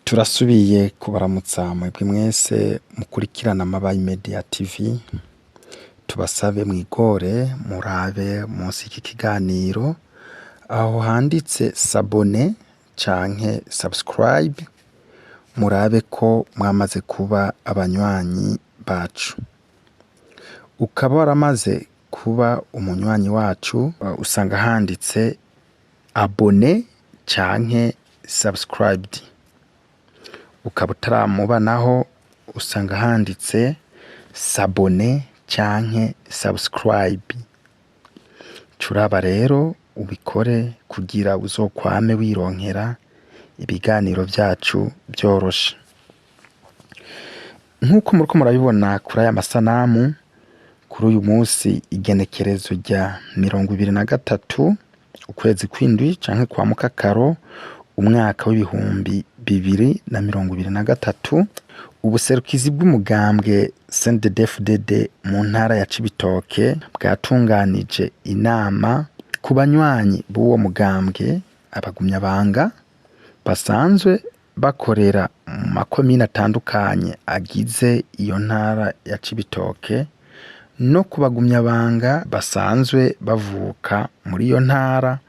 Turasubiye kubaramutsa mwebwe mwese mukurikirana Mabayi Media TV, tubasabe mwigore murabe munsi y'iki kiganiro aho handitse s'abonner canke subscribe, murabe ko mwamaze kuba abanywanyi bacu. Ukaba waramaze kuba umunywanyi wacu, usanga handitse abonné canke subscribed. Ukaba utaramuba naho, usanga handitse s'abonner canke subscribe. Curaba rero ubikore kugira uzokwame wironkera ibiganiro vyacu vyoroshe. Nk'uko muriko murabibona kuri aya masanamu, kuri uyu musi igenekerezo rya 23 ukwezi kw'indwi canke kwa mukakaro umwaka w'2023, ubuserukizi bw'umugambwe CNDD-FDD mu ntara ya Cibitoke bwatunganije inama ku banywanyi b'uwo mugambwe, abagumyabanga basanzwe bakorera mu makomine atandukanye agize iyo ntara ya Cibitoke, no ku bagumyabanga basanzwe bavuka muri iyo ntara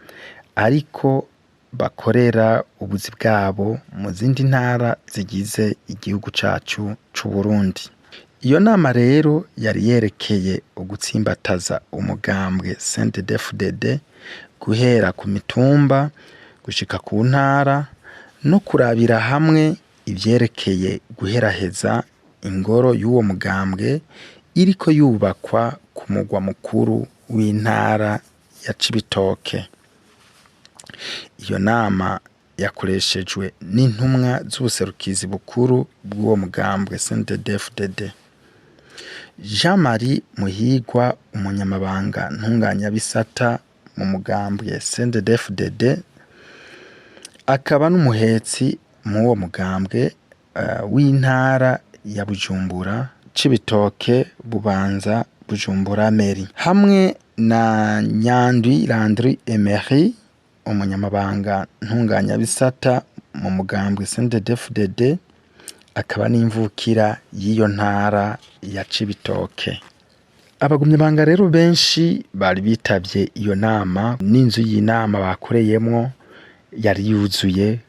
ariko bakorera ubuzi bwabo mu zindi ntara zigize igihugu cacu c'Uburundi. Iyo nama rero yari yerekeye ugutsimbataza umugambwe CNDD-FDD guhera ku mitumba gushika ku ntara, no kurabira hamwe ivyerekeye guheraheza ingoro y'uwo mugambwe iriko yubakwa ku mugwa mukuru w'intara ya Cibitoke. Iyo nama yakoreshejwe n'intumwa z'ubuserukizi bukuru bw'uwo mugambwe CNDD-FDD. Jean Marie Muhigwa, umunyamabanga ntunganyabisata mu mugambwe CNDD-FDD, akaba n'umuhetsi mw'uwo mugambwe w'intara ya Bujumbura, Cibitoke, Bubanza, Bujumbura Mairie, hamwe na Nyandwi Landry Emery, umunyamabanga ntunganyabisata mu mugambwe CNDD-FDD, akaba n'imvukira y'iyo ntara ya Cibitoke. Abagumyabanga rero benshi bari bitavye iyo nama, n'inzu y'inama bakoreyemwo yari yuzuye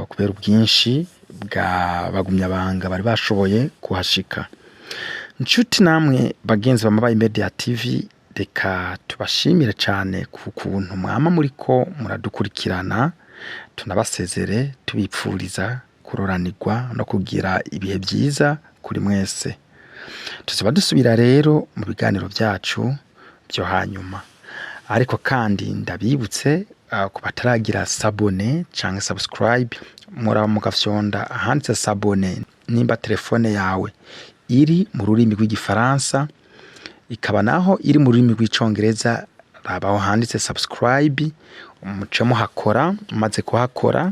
kubera ubwinshi bwa bagumyabanga bari bashoboye kuhashika. Nshuti namwe bagenzi ba Mabayi Media TV, reka tubashimire cane ku kuntu mwama muriko muradukurikirana, tunabasezere tubipfuriza kuroranirwa no kugira ibihe vyiza kuri mwese. Tuzoba dusubira rero mu biganiro vyacu vyo hanyuma. Ariko kandi ndabibutse ku bataragira s'abonner canke subscribe, muraba mugafyonda ahanditse s'abonner nimba telefone yawe iri mu rurimi rw'igifaransa, ikaba naho iri mu rurimi rw'icongereza, raba aho handitse subscribe muce muhakora. Mumaze kuhakora,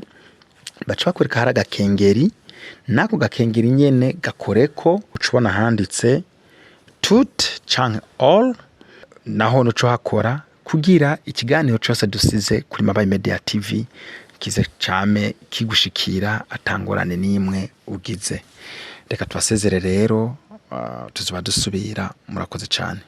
baca bakwereka hari agakengeri, n'ako gakengeri nyene gakoreko, uca ubona handitse tout canke all, naho nuca uhakora kugira ikiganiro cose dusize kuri Mabayi Media TV kize came kigushikira atangorane n'imwe ugize. Reka tubasezere rero, tuzoba dusubira. Murakoze cane.